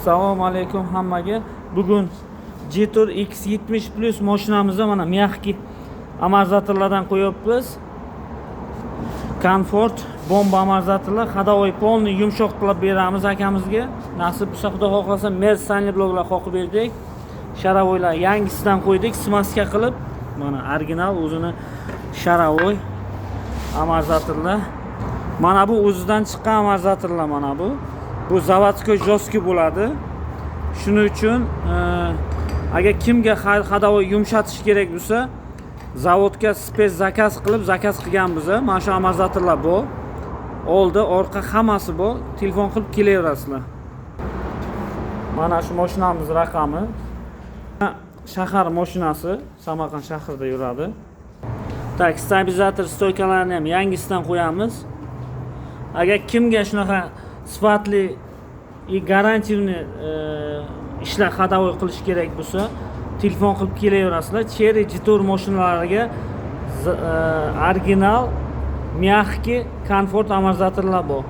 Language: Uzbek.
Assalomu alaykum hammaga. Bugun Jetour X70 Plus mashinamizni mana мягкий amortizatorlardan qo'yapmiz. Komfort, bomba amortizatorlar, ходовой полный yumshoq qilib beramiz akamizga. Nasib bo'lsa, Xudo xohlasa, Merz bloklar qoqib berdik. Шаровой lar yangisidan qo'ydik, смазка qilib. Mana original o'zini шаровой amortizatorlar. Mana bu o'zidan chiqqan amortizatorlar mana bu. Bu заводской жесткий bo'ladi. Shuning uchun agar kimga ходовой yumshatish kerak bo'lsa, zavodga спец заказ qilib, заказ qilganmiz. Mana shu amortizatorlar bor. Oldi, orqa hammasi bor. Telefon qilib kelaverasizlar. Mana shu mashinamiz raqami. Shahar mashinasi, Samarqand shahrida yuradi. Так, stabilizator стойка larni ham yangisidan qo'yamiz. Agar kimga shunaqa sifatli и гарантийный ishlar ходовой qilish kerak bo'lsa, telefon qilib kelaverasizlar. Chery Jetour mashinalariga original мягкий komfort amortizatorlar bor.